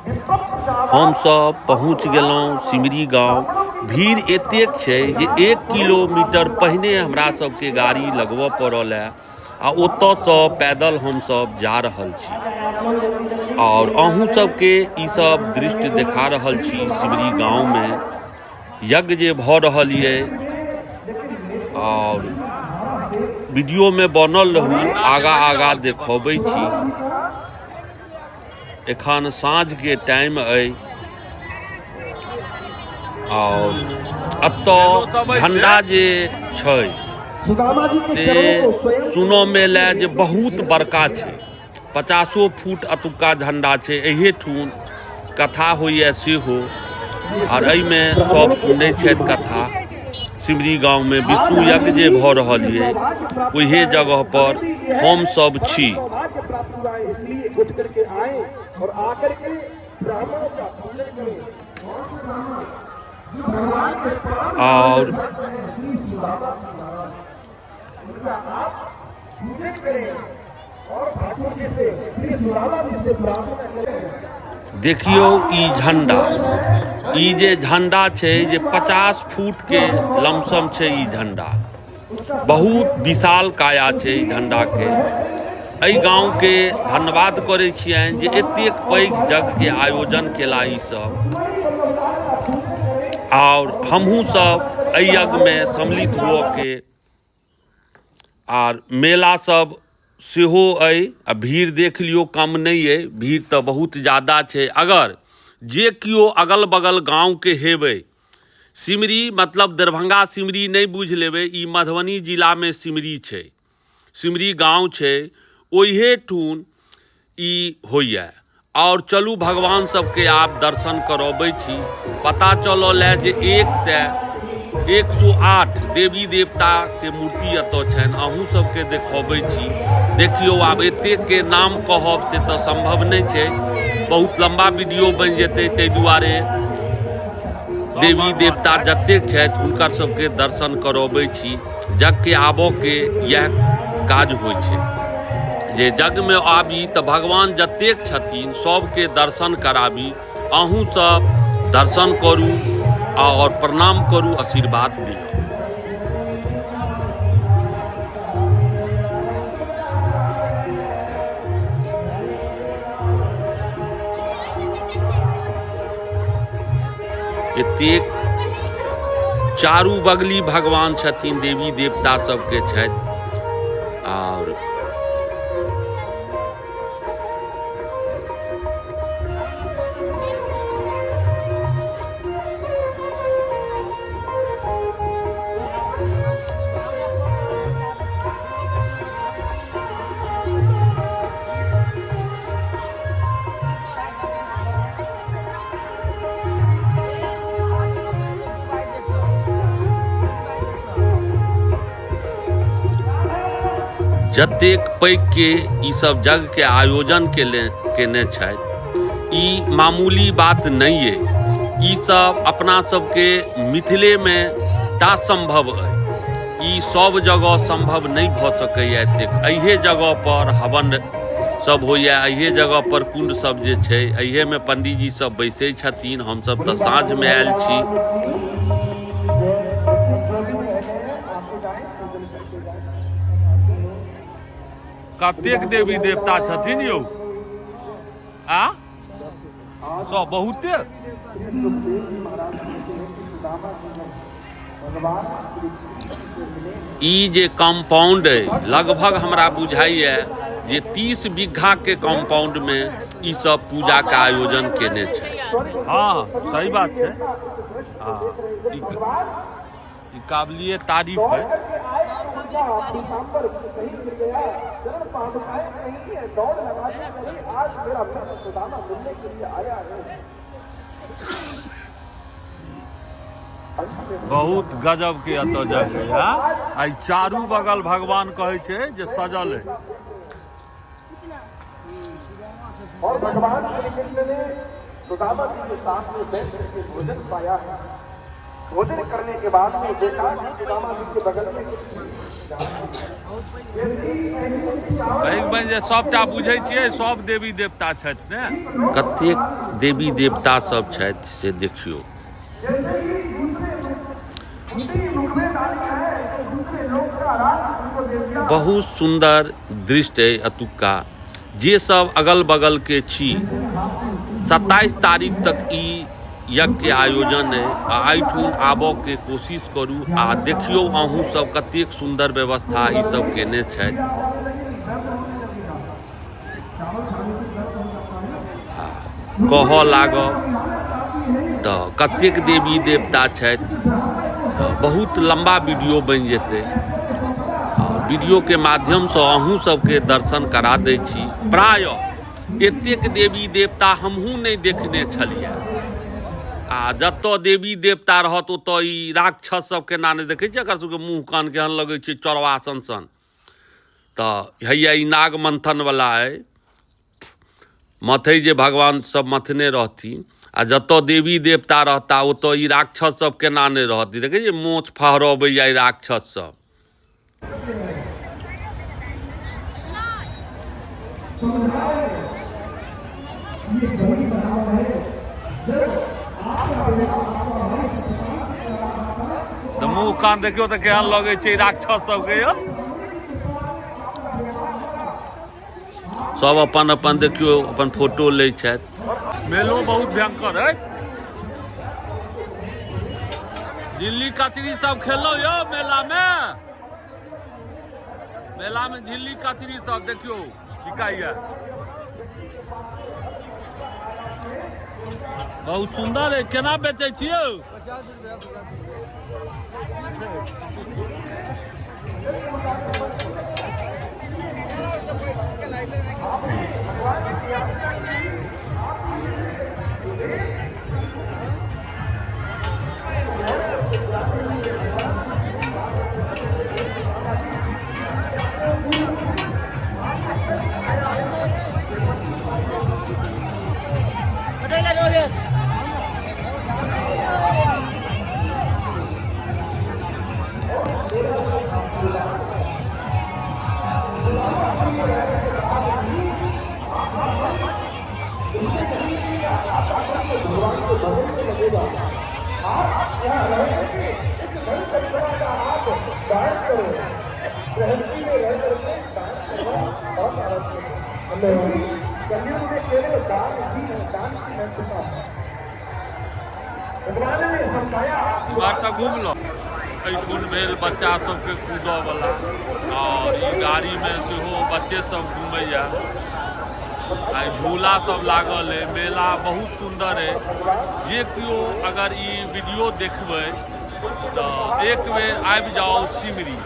हमसभ पहुँच गेलहुँ सिमरी गाँव। भीड़ एतेक छै जे 1 किलोमीटर पहिने हमरा सबके गाड़ी लगबऽ पड़ल है आ ओतऽसँ पैदल हमसभ जा रहल छी आओर अहूँ सबके ई सब दृश्य देखा रहल छी। सिमरी गाँवमे यज्ञ जे भऽ रहल यऽ आओर वीडियोमे बनल रहू, आगाँ आगाँ देखबै छी। एखन साँझके टाइम अइ आओर एतऽ झण्डा जे छै से सुनऽमे एलै जे बहुत बड़का छै, 50 फुट एतुक्का झण्डा छै। एहिठुन कथा होइए सेहो आओर एहिमे सब सुनै छथि कथा। सिमरी गाँवमे विष्णु यज्ञ जे भऽ रहल यऽ ओहे जगह पर हम सब छी। आओर देखियौ ई झण्डा, ई जे झण्डा छै जे 50 फुटके लमसम छै। ई झण्डा बहुत विशाल काया छै ई झण्डाके। एहि गाँवके धन्यवाद करै छियनि जे एतेक पैघ यज्ञके आयोजन केला ई सब, आओर हमहूँ सब एहि यज्ञमे सम्मिलित हुअके। आर मेला सब सेहो अइ आ भीड़ देख लियौ, कम नहि अइ, भीड़ तऽ बहुत जादा छै। अगर जे केओ अगल बगल गाँवके हेबै, सिमरी मतलब दरभंगा सिमरी नहि बुझि लेबै, ई मधुबनी जिलामे सिमरी छै, सिमरी गाँव छै, ओहिए ठुन ई होइए। आओर चलू भगवान सबके आब दर्शन करबै छी। पता चलल है जे 108 देवी देवताके मूर्ति एतऽ छनि। अहूँ सबके देखबै छी। देखियौ, आब एतेकके नाम कहब से तऽ सम्भव नहि छै, बहुत लम्बा वीडियो बनि जेतै, ताहि दुआरे देवी देवता जतेक छथि हुनकर सबके दर्शन करबै छी। यज्ञके आबऽके इएह काज होइ छै जे यज्ञमे आबी तऽ भगवान जतेक छथिन सबके दर्शन कराबी। अहूँ सब दर्शन करू आओर प्रणाम करू, आशीर्वाद लिअ। एतेक चारू बगली भगवान छथिन, देवी देवता सबके छथि। आओर जतेक पैघके ई सब यज्ञके आयोजन केने छथि, ई मामूली बात नहि अइ। ई सब अपना सबके मिथिलेमे टा सम्भव अइ, ई सब जगह सम्भव नहि भऽ सकैए। एतेक एहिए जगहपर हवन सब होइए, एहिए जगहपर कुण्ड सब जे छै, एहिएमे पंडीजी सब बैसै छथिन। हमसब तऽ साँझमे आयल छी। कतेक देवी देवता छथिन यौ? आ सब बहुते। ई जे कम्पाउंड अइ, लगभग हमरा बुझाइए जे 30 बीघा के कम्पाउंड में ई सब पूजा के आयोजन केने छै। हाँ, सही बात छै। हाँ, ई काबिलिये तारीफ है। बहुत गजब के एतऽ जगह है। आ ई चारू बगल भगवान कहै छै जे सजल है। और भगवान श्री कृष्ण ने सुदामा जी के साथ में बैठ करके भोजन पाया है। भोजन करने के बाद में सुदामा जी के बगल में पैघ बनि जे सभटा बुझै छियै, सभ देवी देवता छथि ने। कतेक देवी देवता सब छथि से देखियौ। बहुत सुन्दर दृश्य अइ एतुक्का। जे सब अगल बगल के छी, 27 तारीख तक ई यज्ञ के आयोजन अइ आ एहिठुन आबऽ के कोशिश करू आ देखियौ अहूँ सब कतेक सुन्दर व्यवस्था ई सब केने छथि। कहऽ लागब तऽ कतेक देवी देवता छथि तऽ बहुत लम्बा वीडियो बनि जेतै। आओर वीडियोके माध्यमसँ अहूँ सबके दर्शन करा दै छी। प्रायः एतेक देवी देवता हमहूँ नहि देखने छलियै। आ जतऽ देवी देवता रहत ओतऽ ई राक्षस सब केना नहि देखै छियै, एकर सबके मुँह कान केहन लगै छै चोरवा सन सन। तऽ हैया ई नाग मन्थनवला अइ, मथै जे भगवान सब मथने रहथिन। आ जतऽ देवी देवता रहता ओतऽ ई राक्षस सब केना नहि रहत। देखै छियै मोछ फहरबैया ई राक्षस सब। तऽ मुँह कान देखियौ तऽ केहन लगै छै राक्षस सबके यौ। सब अपन अपन देखियौ अपन फोटो लै छथि। मेलो बहुत भयंकर है। झिल्ली कचरी सब खेलौ यौ मेला में। मेला में झिल्ली कचरी सब देखियौ बिकाइया। बहुत सुंदर है। केना बेचै छियै? इम्हर तऽ घुमलहुँ। एहिठुन भेल बच्चा सबके कूदऽ वला और ई गाड़ी में सेहो बच्चे सब घूमैया। आ झूला सब लागल है। मेला बहुत सुंदर है। जे केओ अगर ई वीडियो देखबै तऽ एक बेर आबि जाउ सिमरी।